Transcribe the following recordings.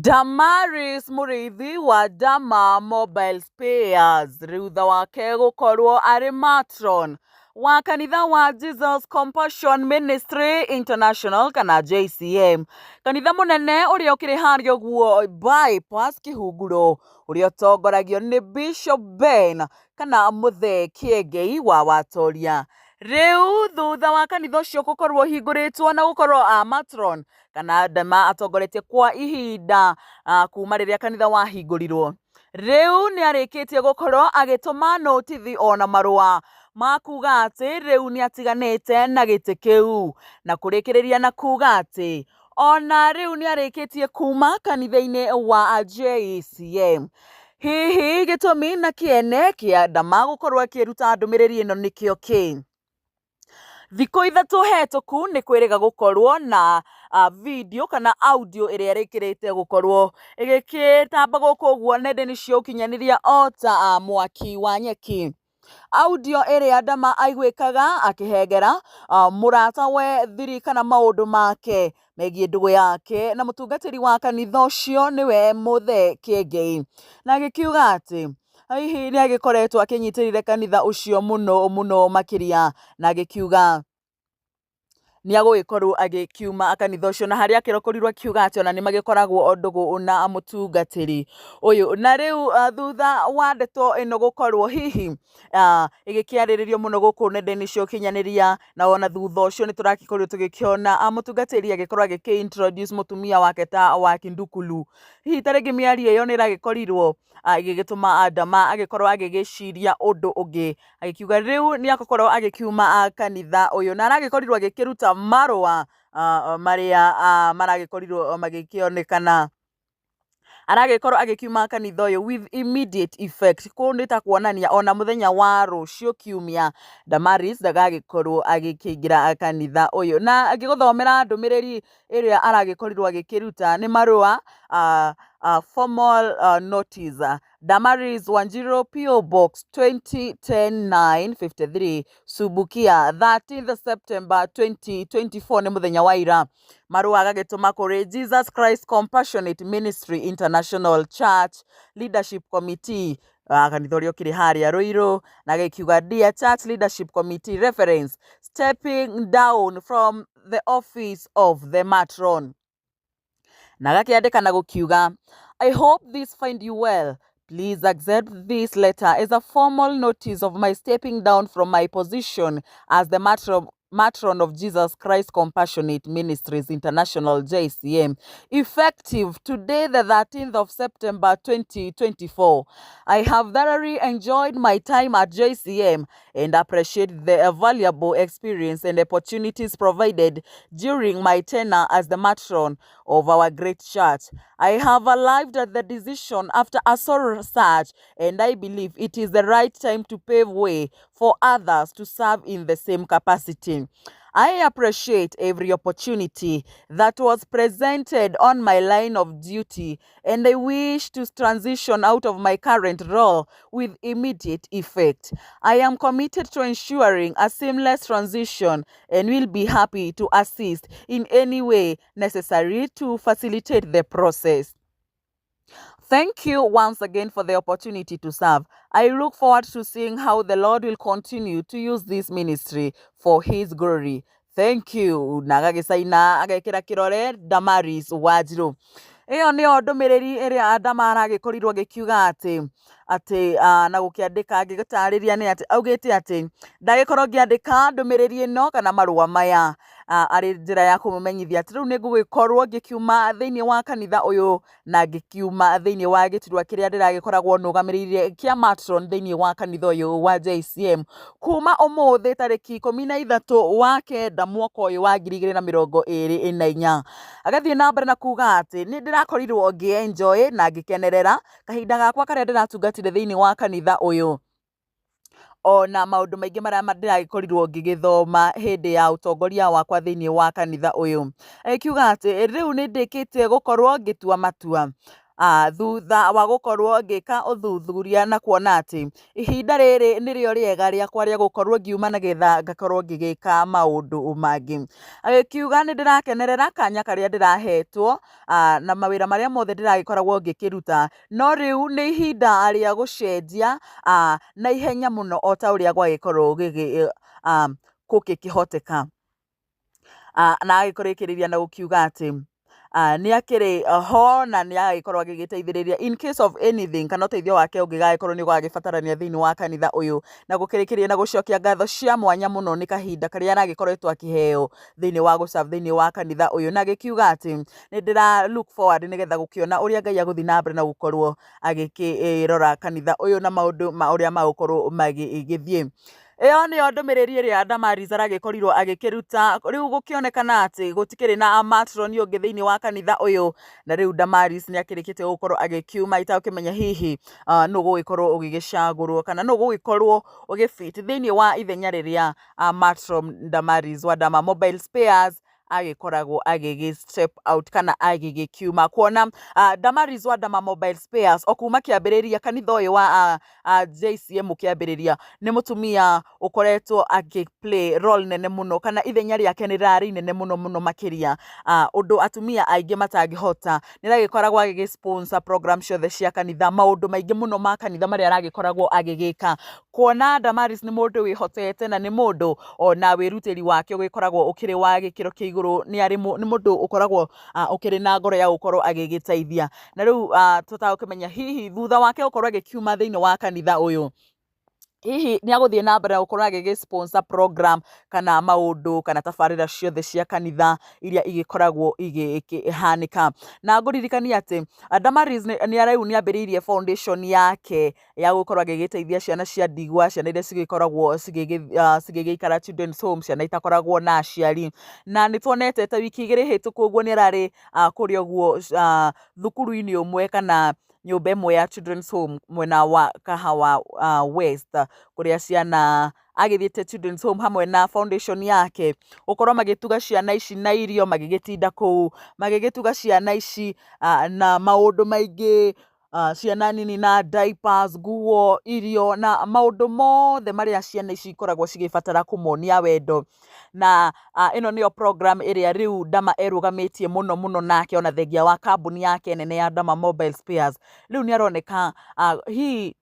Damaris Mũrĩithi wa Dama Mobile Spares thutha wake gũkorwo arĩ matron wa kanitha wa Jesus Compassion Ministry International kana JCM, kanitha mũnene ũrĩa ũkĩrĩ harĩa ũguo Bypass Kĩhunguro, ũrĩa ũtongoragio nĩ Bishop Ben kana Mũthee Kĩengei wa Watoria. Rĩu thutha wa kanitha ũcio gũkorwo ũhingũrĩtwo na gũkorwo a matron kana Dama atongoretie kwa ihinda kuma rĩrĩa kanitha wahingũrirwo, rĩu nĩ arĩkĩtie gũkorwo agĩtũma notithi ona marũa ma kuga atĩ rĩu nĩ atiganĩte na gĩtĩ kĩu, na kũrĩkĩrĩria na kuga atĩ ona rĩu nĩ arĩkĩtie kuma kanitha-inĩ wa JCM. Hihi gĩtũmi na kĩene kĩa Dama gũkorwo akĩruta ndũmĩrĩri ĩno nĩkĩo kĩ? Thikũ 3 hetũku nĩ kwĩrĩga gũkorwo na video kana audio ĩrĩa ĩrĩkĩrĩte gũkorwo ĩgĩkĩtamba gũkũ ũguo nenda-inĩ cia ũkinyanĩria o ta mwaki wa nyeki. Audio ĩrĩa Dama aiguĩkaga akĩhengera mũrata we thiri kana maũndũ make megiĩ ndũgũ yake na mũtungatĩri wa kanitha ũcio nĩwe Mũthee Kĩengei, na agĩkiuga atĩ hihi nĩ agĩkoretwo akĩnyitĩrĩire kanitha ũcio mũno mũno makĩria, na agĩkiuga nĩ agũgĩkorwo agĩkiuma kanitha ũcio, na harĩa akĩrokorirwo akiuga atĩ ona nĩ magĩkoragwo ndũgũ na mũtungatĩri ũyũ. Na rĩu thutha wa ndeto ĩno gũkorwo hihi ĩgĩkĩarĩrĩrio mũno gũkũ nenda-inĩ cia ũkinyanĩria, na ona thutha ũcio nĩ tũragĩkorirwo tũgĩkĩona mũtungatĩri agĩkorwo agĩkĩ introduce mũtumia wake ta wa Kindukulu. Hihi ta rĩngĩ mĩario ĩyo nĩ ĩragĩkorirwo ĩgĩgĩtũma Dama agĩkorwo agĩgĩciria ũndũ ũngĩ, agĩkiuga rĩu nĩ agũkorwo agĩkiuma kanitha ũyũ, na aragĩkorirwo agĩkĩruta marũa marĩa maragĩkorirwo magĩkĩonekana aragĩkorwo agĩkiuma kanitha ũyũ with immediate effect. Kũu nĩ ta kuonania ona mũthenya wa rũciũ kiumia Damaris ndagagĩkorwo agĩkĩingĩra kanitha ũyũ. Na ngĩgũthomera ndũmĩrĩri ĩrĩa aragĩkorirwo agĩkĩruta nĩ marũa formal notice. Damaris Wanjiru, PO Box 2010953, Subukia, 13th September 2024, nĩ mũthenya wa ira. Marũa agagĩtũma kũrĩ Jesus Christ Compassionate Ministry International Church Leadership Committee, kanitha ũrĩa ũkĩrĩ harĩa Ruiru, na agĩkiuga, "Dear Church Leadership Committee, reference stepping down from the office of the matron." Na agakĩandĩka na gũkiuga, "I hope this find you well. Please accept this letter as a formal notice of my stepping down from my position as the matron of Jesus Christ Compassionate Ministries International JCM, effective today, the 13th of September 2024. I have thoroughly enjoyed my time at JCM and appreciate the valuable experience and opportunities provided during my tenure as the matron of our great church. I have arrived at the decision after a thorough search, and I believe it is the right time to pave way for others to serve in the same capacity. I appreciate every opportunity that was presented on my line of duty, and I wish to transition out of my current role with immediate effect. I am committed to ensuring a seamless transition and will be happy to assist in any way necessary to facilitate the process. Thank you once again for the opportunity to serve. I look forward to seeing how the Lord will continue to use this ministry for his glory. Thank you." Na agagĩcaina agekĩra kĩrore Damaris Wanjiru. Ĩyo nĩyo ndũmĩrĩri ĩrĩa Adama aragĩkorirwo agĩkiuga atĩ na gũkĩandĩka agĩgĩtarĩria nĩ atĩ augĩte atĩ ndagĩkorwo ngĩandĩka ndũmĩrĩri ĩno kana marũa maya arĩ njĩra ya kũmũmenyithia atĩ rĩu nĩ ngũgĩkorwo ngĩkiuma thĩinĩ wa kanitha ũyũ na ngĩkiuma thĩinĩ wa gĩturwa kĩrĩa ndĩragĩkoragwo nũgamĩrĩire kĩa matron thĩinĩ wa kanitha ũyũ wa JCM kuma ũmũthĩ tarĩki 13 wa 9 mwaka ũyũ wa 2024. Agathiĩ na mbere na kuga atĩ nĩ ndĩrakorirwo ngĩ enjoy na ngĩkenerera kahinda gakwa karĩa ndĩratungatire thĩinĩ wa kanitha ũyũ, ona maũndũ maingĩ marĩa ndĩragĩkorirwo ngĩgĩthoma hĩndĩ ya ũtongoria wakwa thĩinĩ wa kanitha ũyũ. Agĩkiuga atĩ rĩu nĩ ndĩkĩtie gũkorwo ngĩtua matua. Thutha wa gũkorwo ngĩka ũthuthuria na kuona atĩ ihinda rĩrĩ nĩrĩo rĩega rĩakwa rĩa gũkorwo ngiuma nĩgetha ngakorwo ngĩgĩka maũndũ mangĩ. Agĩkiuga nĩ ndĩrakenerera kanya karĩa ndĩrahetwo na mawĩra marĩa mothe ndĩragĩkoragwo ngĩkĩruta, no rĩu nĩ ihinda rĩa gũcenjia na ihenya mũno o ta ũrĩa gwagĩkorwo gũgĩkĩhoteka. Na agĩkĩrĩkĩrĩria na gũkiuga atĩ nĩ akĩrĩ ho na nĩ agagĩkorwo agĩgĩteithĩrĩria in case of anything, kana ũteithio wake ũngĩgagĩkorwo nĩ ũgagĩbatarania thĩinĩ wa kanitha ũyũ. Na gũkĩrĩkĩria na gũcokia ngatho cia mwanya mũno nĩ kahinda karĩa aragĩkoretwo akĩheo thĩinĩ wa gũ-serve thĩinĩ wa kanitha ũyũ, na agĩkiuga atĩ nĩ ndĩra look forward nĩgetha gũkĩona ũrĩa Ngai agũthiĩ na mbere na gũkorwo agĩkĩrora kanitha ũyũ na maũndũ ma ũrĩa magũkorwo magĩgĩthiĩ. Ĩyo nĩyo ndũmĩrĩri ĩrĩa Damaris aragĩkorirwo agĩkĩruta. Rĩu gũkĩonekana atĩ gũtikĩrĩ na matron ũngĩ thĩinĩ wa kanitha ũyũ, na rĩu Damaris nĩ akĩrĩkĩtie gũkorwo agĩkiuma, itagũkĩmenya hihi nũ ũgũgĩkorwo ũgĩgĩcagũrwo kana nũ ũgũgĩkorwo ũgĩ-fit thĩinĩ wa ithenya rĩrĩa matron Damaris wa Dama Mobile Spares agĩkoragwo agĩgĩ step out kana agĩgĩkiuma. Kuona Damaris wa Dama Mobile Spares o kuma kĩambĩrĩria kanitha ũyũ wa JCM ũkĩambĩrĩria, nĩ mũtumia ũkoretwo akĩ play role nene mũno, kana ithenya rĩake nĩ rĩrarĩ inene mũno mũno makĩria, ũndũ atumia aingĩ matangĩhota. Nĩ aragĩkoragwo agĩgĩ sponsor program ciothe cia kanitha, maũndũ maingĩ mũno ma kanitha marĩa aragĩkoragwo agĩgĩka. Kuona Damaris nĩ mũndũ wĩhotete na nĩ mũndũ ona wĩrutĩri wake ũgĩkoragwo ũkĩrĩ wa gĩkĩro kĩa igũrũ, nĩ arĩ nĩ mũndũ ũkoragwo ũkĩrĩ na ngoro ya gũkorwo agĩgĩteithia. Na rĩu tũtagũkĩmenya hihi thutha wake gũkorwo agĩkiuma thĩinĩ wa kanitha ũyũ, hihi nĩ agũthiĩ na mbere gũkorwo agĩgĩ sponsor program kana maũndũ kana tabarĩra ciothe cia kanitha iria igĩkoragwo igĩkĩhanĩka. Na ngũririkania atĩ Damaris nĩ rĩu nĩ ambĩrĩirie foundation yake ya gũkorwo agĩgĩteithia ciana cia ndigwa, ciana iria cigĩkoragwo cigĩgĩikara children's home, ciana itakoragwo na aciari. Na nĩ tuonete ta wiki 2 hĩtũku ũguo nĩ ararĩ kũrĩa ũguo thukuru-inĩ ũmwe kana nyũmba ĩmwe ya children's home mwena wa Kahawa West, kũrĩa ciana agĩthiĩte children's home hamwe na foundation yake gũkorwo magĩtuga ciana ici na irio, magĩgĩtinda kũu magĩgĩtuga ciana ici na maũndũ maingĩ, ciana nini na diapers, nguo, irio na maũndũ mothe marĩa ciana ici ikoragwo cigĩbatara kũmonia wendo. Na ĩno nĩyo program ĩrĩa rĩu Dama erũgamĩtie mũno mũno nake, ona thengia wa kambuni yake nene ya Dama Mobile Spares. Rĩu nĩ aroneka hihi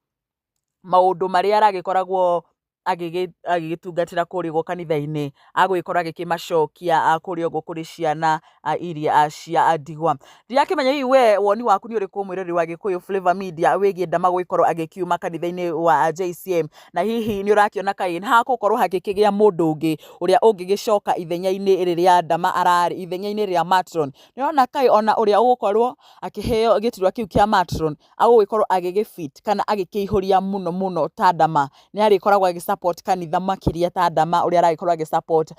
maũndũ marĩa aragĩkoragwo agĩgĩtungatĩra kũrĩa ũguo kanitha-inĩ agũgĩkorwo agĩkĩmacokia kũrĩa ũguo kũrĩ ciana iria cia ndigwa. Ndirakĩmenya hihi we woni waku nĩ ũrĩkũ, mwĩroreri wa Gĩkũyũ Flavor Media, wĩgiĩ Dama gũgĩkorwo agĩkiuma kanitha-inĩ wa JCM, na hihi nĩ ũrakĩona kaĩ hagũkorwo hagĩkĩgĩa mũndũ ũngĩ ũrĩa ũngĩgĩcoka ithenya-inĩ rĩrĩa Dama ararĩ, ithenya-inĩ rĩa matron? Nĩ ũrona kaĩ ona ũrĩa ũgũkorwo akĩheo gĩturwa kĩu kĩa matron agũgĩkorwo agĩgĩ fit kana agĩkĩihũria mũno mũno ta Dama, nĩ arĩkoragwo agĩ support kanitha makĩria ta Dama ũrĩa aragĩkorwo agĩ support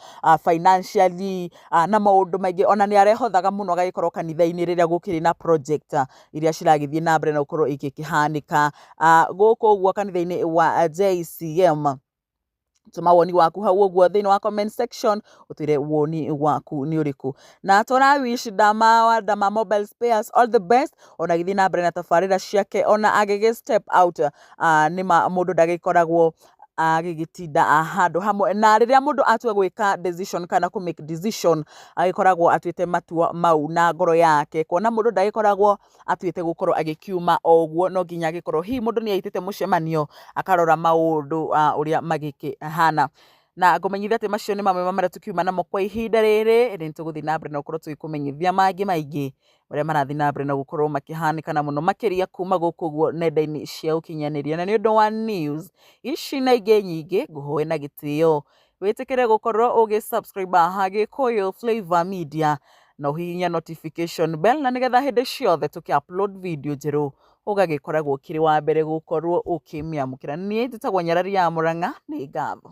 financially na maũndũ maingĩ? Ona nĩ arehothaga mũno agagĩkorwo kanitha-inĩ rĩrĩa gũkĩrĩ na project iria ciragĩthiĩ na mbere na gũkorwo igĩkĩhanĩka gũkũ ũguo kanitha-inĩ wa JCM. Tũma woni waku hau ũguo thĩinĩ wa comment section, ũtwĩre woni waku nĩ ũrĩkũ. Na tũra wish Dama wa Dama Mobile Spares all the best ona agĩthiĩ na mbere na tabarĩra ciake, ona agĩgĩ step out. Nĩma mũndũ ndagĩkoragwo agĩgĩtinda handũ hamwe, na rĩrĩa mũndũ atua gwĩka decision kana kũ make decision, agĩkoragwo atuĩte matua mau na ngoro yake. Kuona mũndũ ndagĩkoragwo atuĩte gũkorwo agĩkiuma o ũguo, no nginya agĩkorwo hihi mũndũ nĩ aitĩte mũcemanio akarora maũndũ ũrĩa magĩkĩhana. Na ngũmenyithia atĩ macio nĩ mamwe ma marĩa tũkiuma namo kwa ihinda rĩrĩ. Ĩndĩ nĩ tũgũthiĩ na mbere na gũkorwo tũgĩkũmenyithia mangĩ maingĩ ũrĩa marathiĩ na mbere na gũkorwo makĩhanĩka, na mũno makĩria kuma gũkũ ũguo nenda-inĩ cia ũkinyanĩria. Na nĩ ũndũ wa news ici na ingĩ nyingĩ, ngũhoe na gĩtĩo wĩtĩkĩre gũkorwo ũgĩ subscribe haha Gĩkũyũ Flavor Media na ũhihinye notification bell, na nĩgetha hĩndĩ ciothe tũkĩ upload video njerũ ũgagĩkoragwo ũkĩrĩ wa mbere gũkorwo ũkĩmĩamũkĩra. Niĩ njĩtagwo Nyarari ya Mũrang'a. Nĩ ngatho.